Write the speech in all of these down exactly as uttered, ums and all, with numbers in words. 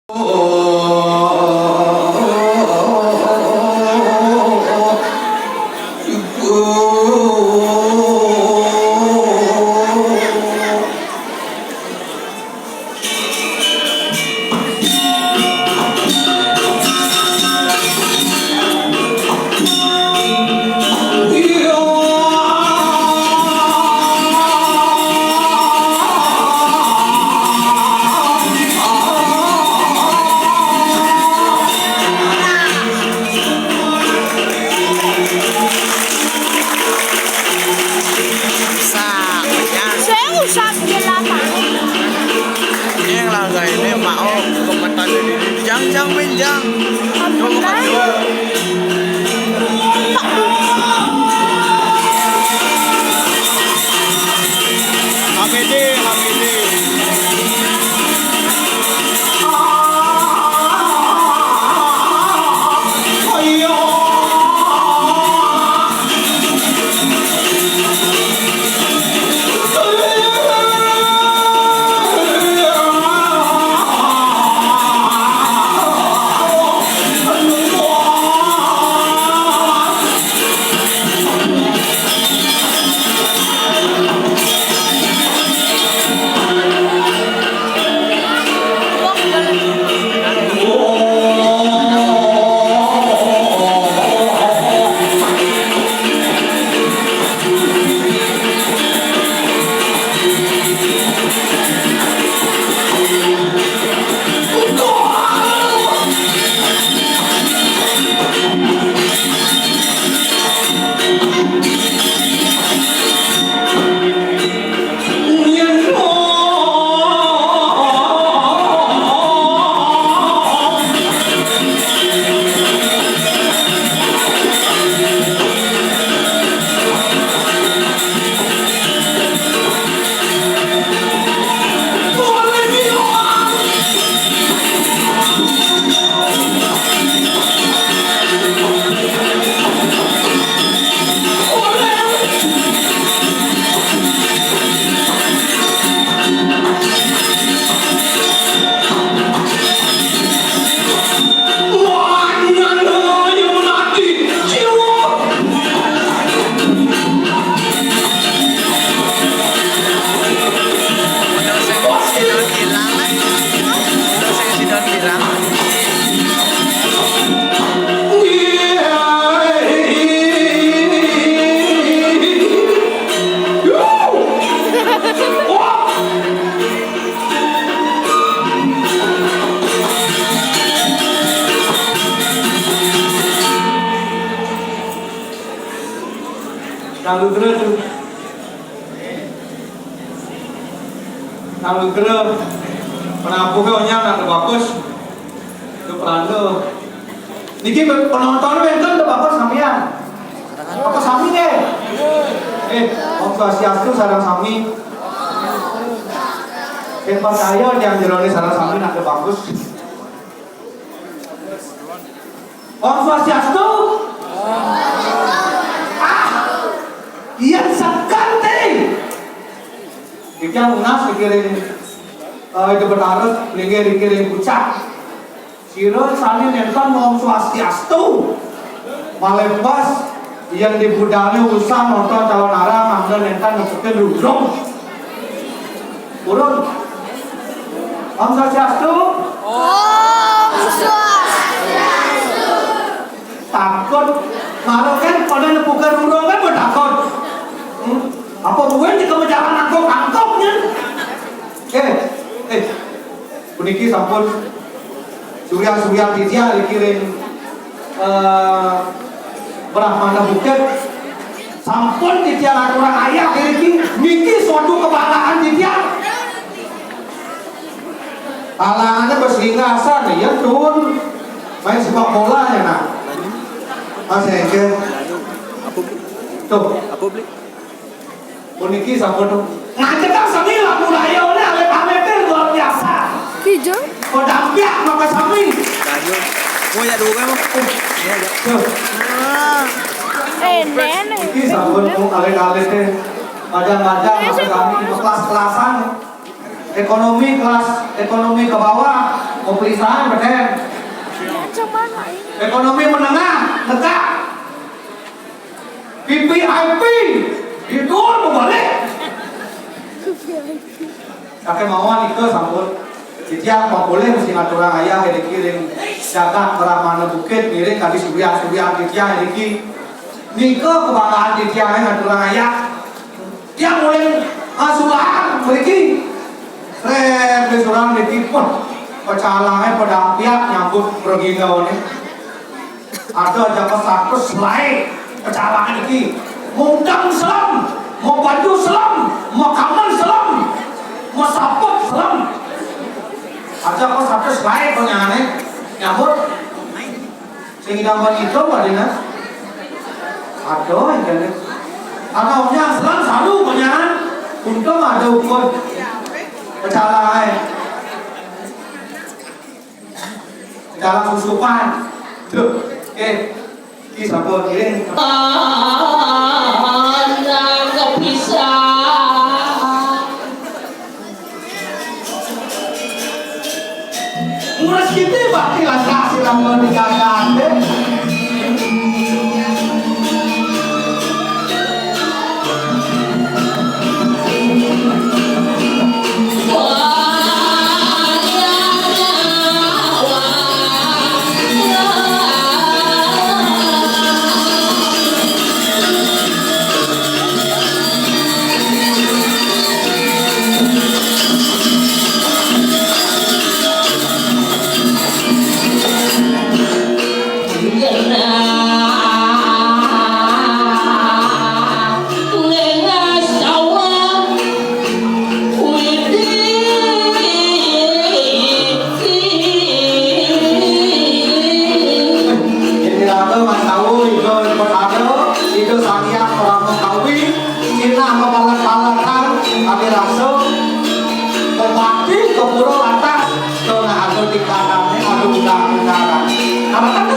Saya usah bikin lapangan. Ini yang langgar ini mau kemetan ini. Jang, jang, Min, jang. Coba makan dulu. H P D, H P D. Lalu terus. Nang geus penabuh nya nang bagus. Itu pelanda. Niki penonton wénten teu bagus samian. Apa sami nggih? Eh, Om Swastiastu sareng sami. Yang percaya yang jerone sareng sami nang bagus. Om Swastiastu. Ah, iya sekan téh. Kita lunas dikiring, eh, itu bertarus, linggih dikiring pucak. Sira sami nénten Om Swastiastu. Malih pas, yén di budalé usah nonton calonarang, mangda nénten nepukin rurung. Purun. Om Swastiastu. Om Swastiastu. Takut. Mara kan pada nepukin rurung kan bertakut. Hmm? Apa buin di kemejaran angkok-angkoknya? Eh, eh. Puniki sampun surya-surya titiang dikiring, eh, Brahmana Bukit. Sampun titiang aturang ayah niki, niki suatu kebanggaan titiang. Alangannya berselingkasan, ya tun. Main sepak bola ya nak. Mas Hengke. Tuh. Puniki sampun ngajegang sami lah budaya ini alit-alité luar biasa. Kijang. Pedampiak maka sami. Lanjut. Mau ya dulu kan? Mau ya. Tuh. Ah. Eh, nenek. Puniki sampun mau alit-alité. Majang-majang maka sami kelas-kelasan. Ekonomi kelas, ekonomi ke bawah. Pemeriksaan, Beten. Ekonomi menengah, negak. V V I P, didol balik. Kakek mawon nika sampun. Titiang mapulih mesti ngaturang ayah niki ring jagat Brahmana Bukit, ngiring kadi surya-surya titiang niki. Nika kebanggaan titiang ngaturang ayah. Tiang mulih ngasulang mriki. Sret, wis ora mriki, pun pecalange padang piak nyambut praginawane. Ada aja ke satus lae pecalangan iki. Mungkang selem, mau baju selem, mau kamen selem, mau saput selem. Ada ke satus lae penyane nyambut. Sing idang panitia padene. Aduh, jane. Ana omnya selang salu panjenengan. Untung ada ukun. Pecah ae. Dalam susupan. Duh, eh. Ki sapa kiring? Anak kepisah. Ngurus kita bakti lantas sirah meninggalkan. Yen iraga masaur Ida Ipun Ada, Ida Sang Hyang Parama Kawi, sinah mabalat-balatan, kami rasa, pembakti ke pura lantas, ke nak ada tingkatane, ada undang-undangan. Apa kata?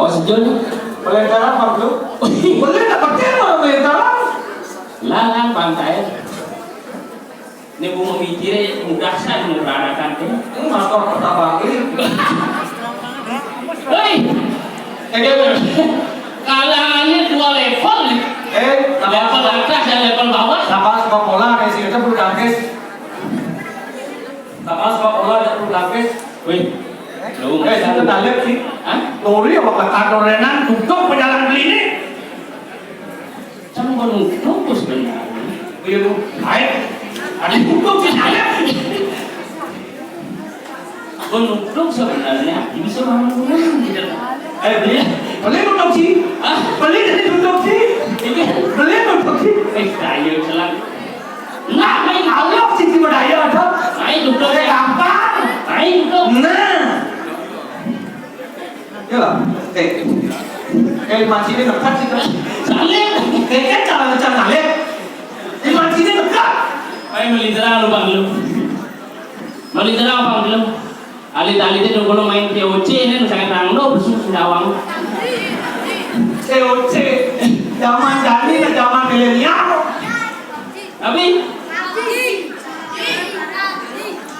Oh, sejol. Pelentaran, Pak Bro. Boleh dapat tema pelentaran? Lalang pantai. Ini bunga mikirnya mudah saya mau beranakan tuh. Ini motor pertama ini. Hei! Kalangane dua level. Eh, level atas dan level bawah. Lapangan sepak bola, nek sing bulu tangkis. Lapangan sepak bola, ada bulu tangkis. Wih. Lu eh, sing talib sih. Hah? Lori apa kata Dorenan duduk pejalan beli ini? Cang mau nuduk sebenarnya. Iya, Bu. Baik. Ada duduk di talib. Gunung sebenarnya bisa bangun gitu. Eh, beli, beli duduk sih. Ah, beli jadi duduk sih. Ini beli duduk sih. Eh, saya selang. Nah, main alok sih, tiba daya ada. Main duduk. Eh, gampang. Main duduk. Nah. Ya lah. Eh. Eh, masih ini dekat sih, kan? Salib. Eh, kan cara macam salib. Eh, masih ini dekat. Main melintera lu, Bang, lu. Melintera, Bang, lu. Alit-alit itu kalau main P O C ini, misalnya nang lo, besuk sendawang. P O C, zaman Dani, zaman milenial. Tapi?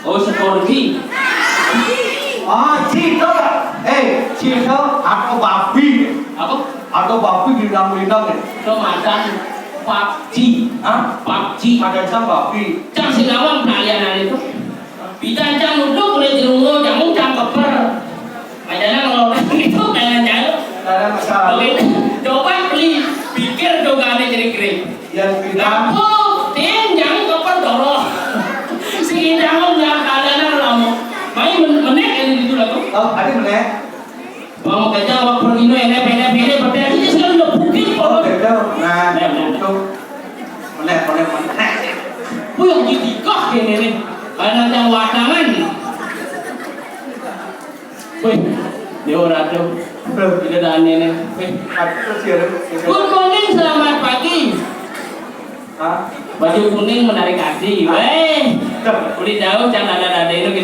Oh, sekorgi. Ah, cito, eh, cito, atau babi. Apa? Atau babi di dalam minum nih. Kemasan PUBG. Hah? PUBG. Ada jam babi. Cang sendawang pelalianan itu. Bidan cang nuduk, boleh dirungu, jamu cang keper. Adanya kalau orang itu kayak jauh. Ada masalah. Oke, coba beli, pikir juga ada kira-kira. Yang kita Lampu, ting, jangan keper dorong. Si Idangun yang ada nang lama. Main men- menek yang itu lah tuh. Oh, ada menek. Bang kerja awak pergi nu enek enek enek berarti aja sih udah bukit Oh, kok. Beda. Nah, nah, nah, nah. Itu. Menek, menek, menek. Wih, yang gigigah kayak ini nih. Ada yang wadangan. Wih, dia orang tuh. Bro, tidak ada aneh nih. Wih. Aku sih ada. Good morning, selamat pagi. Hah? Baju kuning menarik hati. Weh. Udah jauh, jangan ada ada itu.